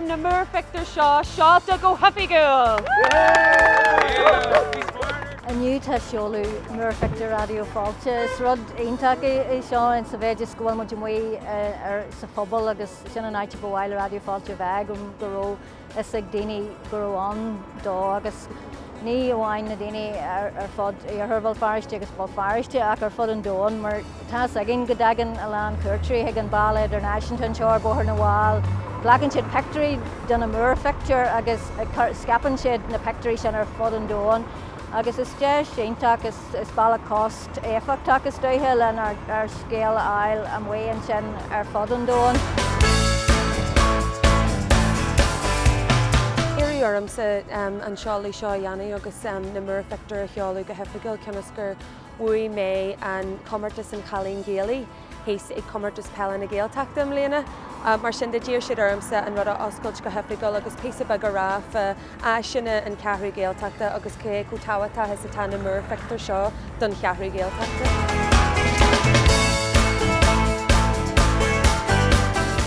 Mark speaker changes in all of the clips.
Speaker 1: Músaem na Múrphictiúr seo seolta go hoifigiúil!
Speaker 2: Inniu tá seoladh múrphictiúr Raidió Fáilte. Is rud iontach é seo sa mhéid is go bhfuil muid amuigh sa phobal agus sin an áit a ba mhaith le Raidió Fáilte a bheith, go raibh fhios ag daoine go raibh ann dó agus ní amháin na daoine ar fud iarthar Bhéal Feirste agus Béal Feirste ach ar fud an domhain mar tá fhios againn go dtagann a lán cuairteoirí chuig an Baile Idirnáisiúnta anseo ar Bhóthar na bhFál. Glacann siad pictiúirí de na múrphictiúir agus scaipeann siad na pictiúirí sin ar fud an domhain agus is deis iontach, is bealach cost éifeachtach is dóiche lenár scéal a fháil amuigh ansin ar fud an domhain.
Speaker 3: Iarradh ormsa an seoladh seo a dhéanamh agus na múrphictiúir a sheoladh go hoifigiúil cionn is gur bhuaigh mé an comórtas an Chailín Gaelaí thíos ag Comórtas Peile na Gaeltachta i mbliana. Mar sin de d'iarr siad ormsa an rud a oscailt go hoifigiúil agus píosa beag a rá fá áiseanna an Cheathrú Gaeltachta agus cé chomh tábhachtach is atá na múrphictiúir seo don Cheathrú Ghaeltachta.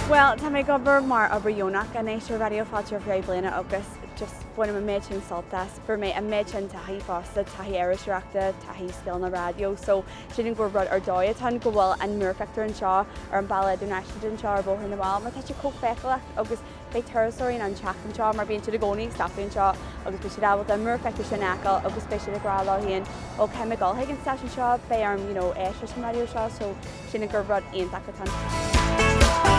Speaker 4: Bhuel, tá mé ag obair mar oibrí dheonach anois ar Raidió Fáilte ar feadh bliana agus just bainim an méid sin sult as. Fuair mé an méid sin taithí fosta, taithí iriseoireachta, taithí scileanna raidió so sílim gur rud ar dóigh atá ann go bhfuil an múrphictiúr anseo ar an Baile Idirnáisiúnta anseo ar Bhóthar na bhFál mar tá sé chomh feiceálach agus Beidh turasóirí in ann teacht anseo mar bíonn siad i gcónaí ag stopadh anseo agus beidh siad ábalta an múrphictiúr sin a fheiceáil agus beidh siad ag rá leo féin ó caithfidh mé dul chuig an stáisiún seo, beidh orm you know éisteacht leis an raidió seo so sílim gur rud iontach atá ann.